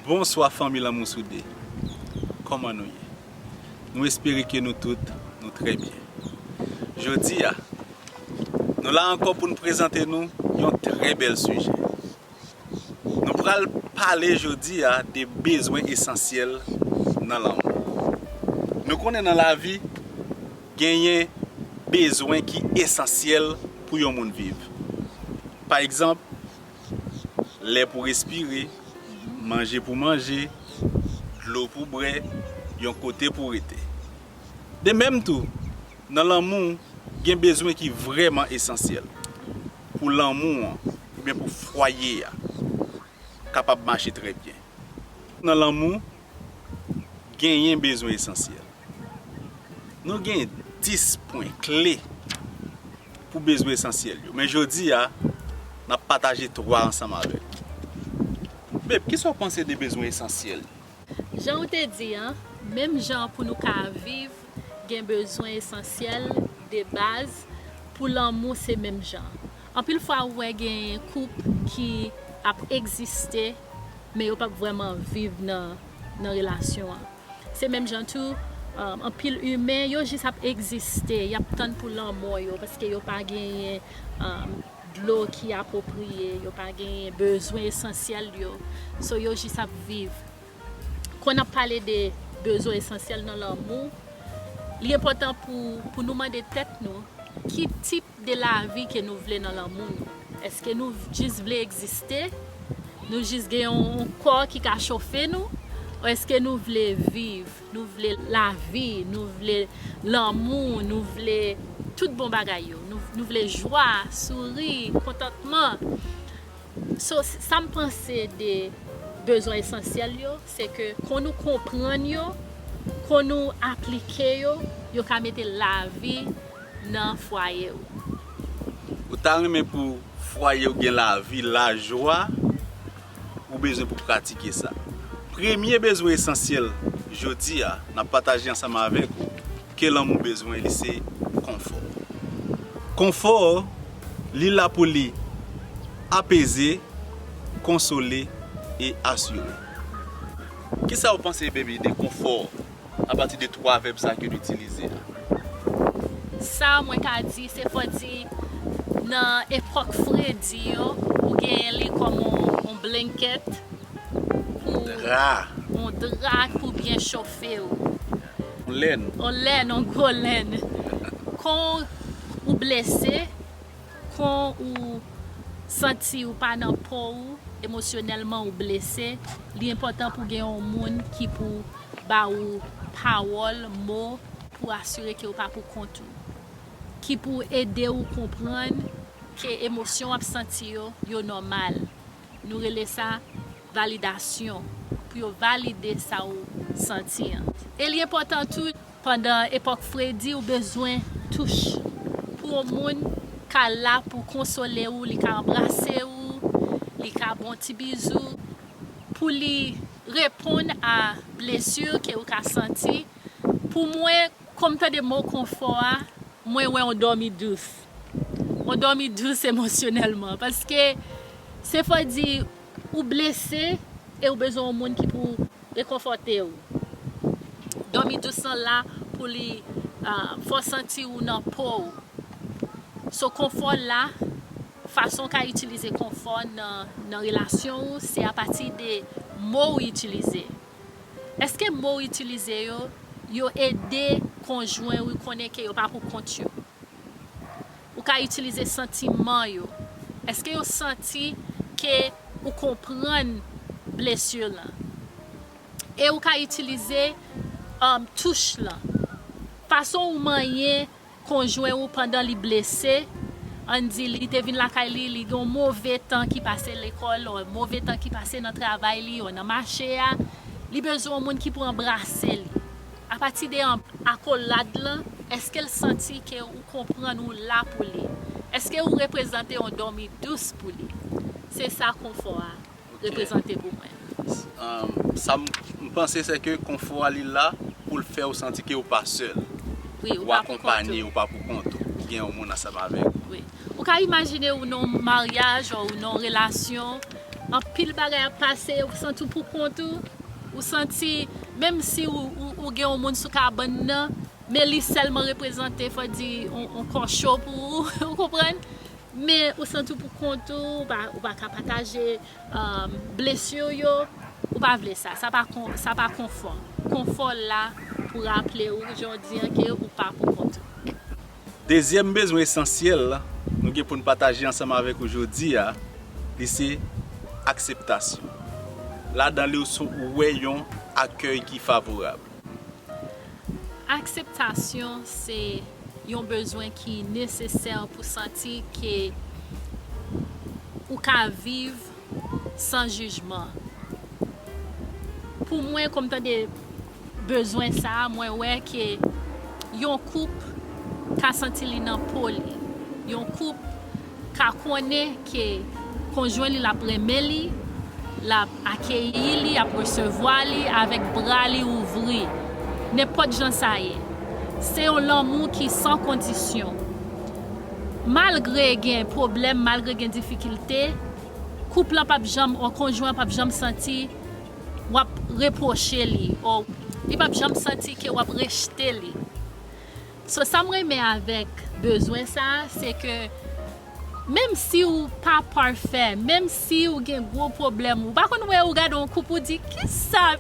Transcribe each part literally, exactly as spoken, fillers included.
Bonswa fanmi Lanmou Soude. Kòman nou ye? Nou espere ke nou tout, nou trè byen. Jodi a, nou la ankò pou n prezante nou yon trè bèl sijè. Nou pral pale jodi a de bezwen esansyèl nan lanmou. Nou konnen nan lavi, genyen bezwen ki esansyèl pou yon moun viv. Pa egzanp, lè pou respire, manje pou manje, dlo pou bwè, yon kote pou rete. De menm tou, nan lanmou, gen bezwen ki vrèman esansyèl pou lanmou an, oubyen pou fwaye a kapab mache trè byen. Nan lanmou, genyen bezwen esansyèl. Nou gen dis pwen kle pou bezwen esansyèl yo. Men jodi a, n ap pataje twa ansanm avèk ou. Babe, kisa w panse de bezwen esansyèl? Jan ou te di an, menm jan pou nou ka viv, gen bezwen esansyèl de baz, pou lanmou se menm jan. Anpil fwa ou wè gen koup ki ap egziste, men yo p ap vrèman viv nan, nan relasyon an. Se menm jan tou, um, anpil imen, yo jis ap egziste, y ap tann pou lanmò yo, paske yo pa genyen, um, dlo ki apwopriye, yo pa genyen bezwen esansyèl yo. So, yo jis ap viv. Kon n ap pale de bezwen esansyèl nan lanmou, li enpòtan pou, pou nou mande tèt nou, ki tip de lavi ke nou vle nan lanmou nou? Èske nou jis vle egziste? Nou jis gen yon, yon kò ki ka chofe nou? Ou èske nou vle viv? Nou vle lavi? Nou vle lanmou? Nou vle tout bon bagay yo? Nou, nou vle jwa, souri, kontantman? So, s-, sa m panse de bezwen esansyèl yo, se ke kon nou konprann yo, kon nou aplike yo, yo ka mete lavi nan fwaye w. Ou ta renmen pou fwaye w gen lavi, lajwa, ou bezwen pou pratike sa. Premye bezwen esansyèl jodi a, n ap pataje ansanm avèk ou, ke lanmou bezwen, li se konfò. Konfò, li la pou li apeze, konsole e asire. Kisa w panse, baby, de konfò apati de twa vèb sa ke nou itilize a? Sa mwen ka di, se fò di nan epòk fredi yo, ou genyen li kòm yon, yon blanket pou, dra, yon dra pou byen chofe w. Yon lèn. Yon lèn, yon gwo lèn. Kon ou blese, kon ou santi ou pa nan po w, emosyonèlman ou blese, li enpòtan pou gen yon moun ki pou ba ou pawòl, mo, pou asire ke ou pa pou kont ou, ki pou ede ou konprann ke emosyon w ap santi yo, yo nòmal. Nou rele sa validasyon, pou yo valide sa ou santi an. E li enpòtan tou, pandan epòk fredi, ou bezwen touch pou yon moun ka la pou konsole ou, li ka anbrase ou, li ka ba w ti bizou, pou li reponn a blesi ke ou ka santi. Pou mwen, kon m tande mo konfò a, mwen wè yon dòmi dous. Yon dòmi dous emosyonèlman. Paske se fò di ou blese e ou bezwen yon moun ki pou rekonfòte w. Dòmi dous lan la pou li, ah, fè w santi ou nan po w. So, konfò la, fason w ka itilize konfò nan, nan relasyon ou, se apati de mo ou itilize. Èske mo w itilize yo, yo ede konjwen ou konnen ke yo pa pou kont yo? Ou ka itilize santiman yo. Èske yo santi ke ou konprann blesi lan? E ou ka itilize, um, touch lan. Fason ou manyen konjwen ou pandan li blese, ann di li te vin lakay li, li gen yon move tan ki pase lekòl, yon move tan ki pase nan travay li, yon nan mache a, li bezwen yon moun ki pou anbrase li. Apati de an-, akolad lan, Èske l santi ke ou konprann, ou la pou li? Èske ou reprezante yon dòmi dous pou li? Se sa konfò a reprezante pou mwen. Um, sa m m panse se ke konfò a li la pou l fè w santi ke w pa sèl. Wi, ou Ou pa pou kont akonpanye, ou. Ou pa pou kont ou. Ou gen yon moun ansanm avèk ou. Wi. Ou ka imajine ou nan yon maryaj ou nan yon relasyon, anpil bagay ap pase, ou santi w pou kont ou, ou santi, menm si ou, ou, ou gen yon moun sou kabann nan, men li sèlman reprezante, fò di, yon, yon kò cho pou ou, ou konprann? Men ou santi w pou kont ou, ou pa, ou pa ka pataje um, blesi w yo, ou pa vle sa. Sa pa, kon, sa pa konfò. Konfò la pou raple w, jan w di an, ke ou pa pou kont ou. Dezyèm bezwen esansyèl nou gen pou n pataje ansanm avèk ou jodi a, li se akseptasyon. Ladan li, ou sou- ou wè yon akèy ki favorab. Akseptasyon se yon bezwen ki nesesè pou santi ke ou ka viv san jijman. Pou mwen, kòm tande bezwen sa a, mwen wè ke yon koup ka santi li nan po li. Yon koup ka konnen ke konjwen li l ap renmen li, l ap akeyi li, ap resevwa li avèk bra li ouvri. Nenpòt jan sa ye. Se yon lanmou ki san kondisyon. Malgre gen pwoblèm, malgre gen difikilte, koup lan p ap janm, ou konjwen an p ap janm santi w ap repwoche li, ou li p ap janm santi ke w ap rejte li. So, sa m renmen avèk bezwen sa a, se ke menm si ou pa pafè, menm si ou gen gwo pwoblèm, ou pa konn wè ou gade yon koup ou di, "Kisa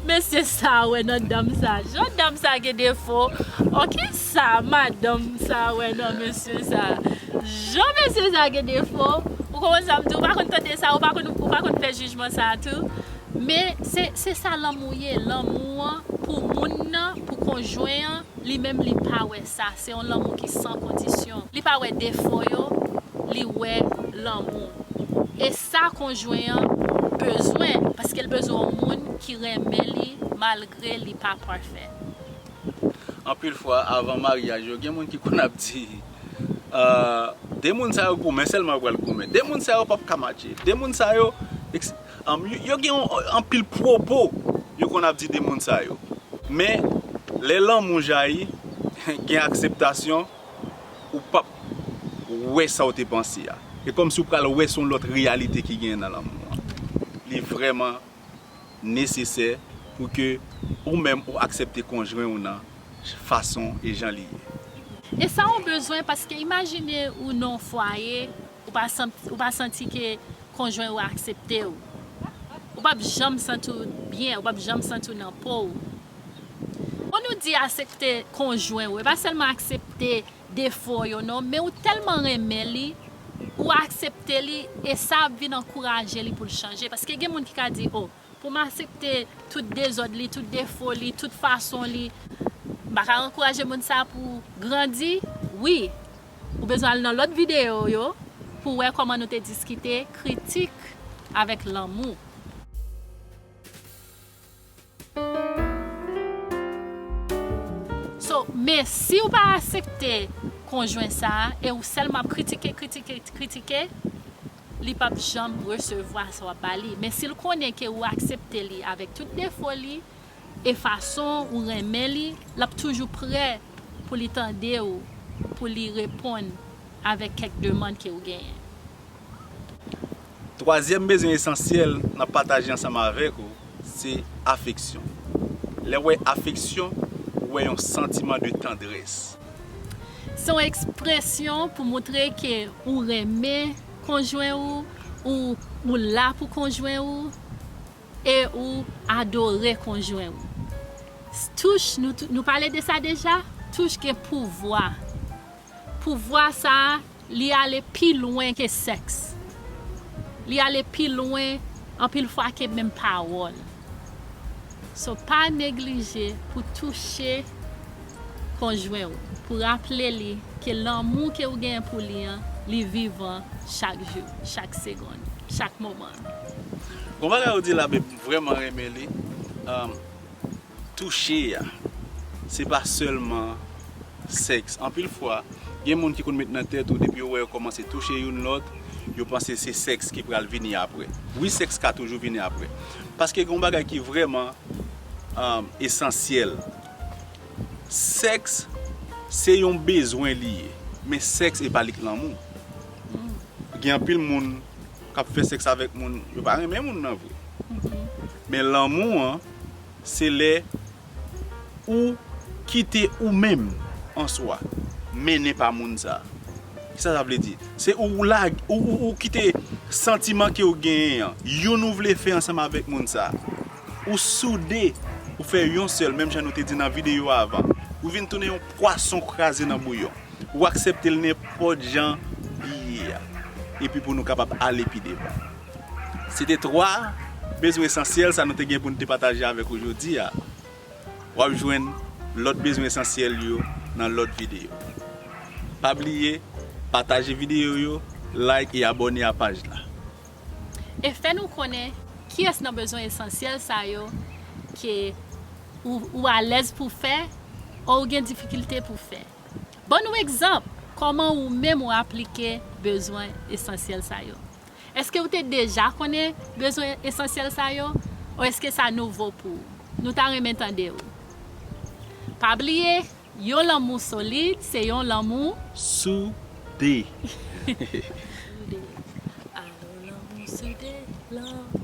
mesye sa a wè nan dam sa? Jan dam sa gen defo, o kisa madanm sa a wè nan mesye sa? Jan mesye sa a gen defo." Ou konprann sa m di? Ou pa konn tande sa, ou pa konn, ou pa konn fè jijman sa a tou. Men se, se sa lanmou ye. Lanmou an pou moun nan, pou konjwen an, li menm li pa wè sa. Se yon lanmou ki san kondisyon. Li pa wè defo yo, li wè lanmou. E sa konjwen an bezwen, paske l bezwen yon moun ki renmen li malgre li pa pafè. Anpil fwa, avan maryaj yo, gen moun ki konn ap di, "Ah, de moun sa yo goumen, sèlman yo pral goumen. De moun sa yo p ap ka matche. De moun sa yo, eks- um, yo, yo gen yon, anpil pwopo yo konn ap di de moun sa yo." Men, lè lanmou jayi, gen akseptasyon, ou p ap wè sa w te panse a. E kòmsi w pral wè se yon lòt reyalite ki genyen nan lanmou an. Li vrèman nesesè pou ke ou menm ou aksepte konjwen ou nan fason e jan li ye. E sa yon bezwen, paske imajine ou nan yon fwaye, ou pa santi, ou pa santi ke konjwen ou aksepte w. Ou p ap janm santi w byen, ou p ap janm santi w nan po w. Kon nou di aksepte konjwen ou, e pa sèlman aksepte defo yo non, men ou tèlman renmen li, ou aksepte li, e sa ap vin ankouraje li pou l chanje. Paske gen moun ki ka di, "O, pou m aksepte tout dezòd li, tout defo li, tout fason li, m pa ka ankouraje moun sa a pou grandi?" Wi, ou bezwen al nan lòt videyo yo pou wè kòman nou te diskite kritik avèk lanmou. So, men si w pa aksepte konjwen sa a, e ou sèlman ap kritike, kritike, kritike, li p ap janm resevwa sa w ap ba li. Men si l konnen ke ou aksepte li avèk tout defo li, e fason ou renmen li, l ap toujou prè pou li tande w, pou li reponn avèk kèk demann ke ou genyen. Twazyèm bezwen esansyèl n ap pataje ansanm avèk ou, se afeksyon. Lè w wè afeksyon, ou wè yon santiman de tandrès. Se yon ekspresyon pou montre ke ou renmen konjwen ou, ou, ou la pou konjwen ou, e ou adore konjwen ou. Touch, nou, nou pale de sa deja, touch gen pouvwa. Pouvwa sa a, li ale pi lwen ke sèks. Li ale pi lwen, anpil fwa, ke menm pawòl. So, pa neglije pou touche konjwen ou, pou raple li ke lanmou ke ou genyen pou li an, li vivan chak jou, chak segonn, chak moman. Gon bagay ou di la, men m vrèman renmen li. Um, touche a, se pa sèlman Sèks. Anpil fwa, gen moun ki konn met nan tèt ou, depi yo wè yo kòmanse touche youn lòt, yo panse se sèks ki pral vini apre. Wi, sèks ka toujou vini apre. Paske gen yon bagay ki vrèman um, esansyèl. Sèks, se yon bezwen li ye. Men sèks e pa li k lanmou. Gen anpil moun k ap fè sèks avèk moun, yo pa renmen moun nan vre. Men lanmou an, se lè ou kite ou menm an swa mennen pa moun sa. Kisa sa vle di? Se ou lage, ou, ou, ou kite santiman ke ou genyen an, youn ou vle fè ansanm avèk moun sa. Ou soude, ou fè yon sèl, menm jan nou te di nan videyo avan. Ou vin tounen yon pwason kraze nan bouyon. Ou aksepte l nenpòt jan li ye a. Epi pou nou kapab ale pi devan. Se te twa bezwen esansyèl sa nou te gen pou nou te pataje avèk ou jodi a. W ap jwenn lòt bezwen esansyèl yo nan lòt videyo. Pa bliye, pataje videyo yo, like e abòne a paj la. E fè nou konnen kiyès nan bezwen esansyèl sa yo ke ou, ou alèz pou fè, ou gen difikilte pou fè. Ban nou egzanp kòman ou menm ou aplike bezwen esansyèl sa yo. Èske ou te deja konnen bezwen esansyèl sa yo? Ou èske sa nouvo pou ou? Nou ta renmen tande w. Pa bliye, yon lanmou solid se yon lanmou soude. Soude. Alò, lanmou soude, lanmou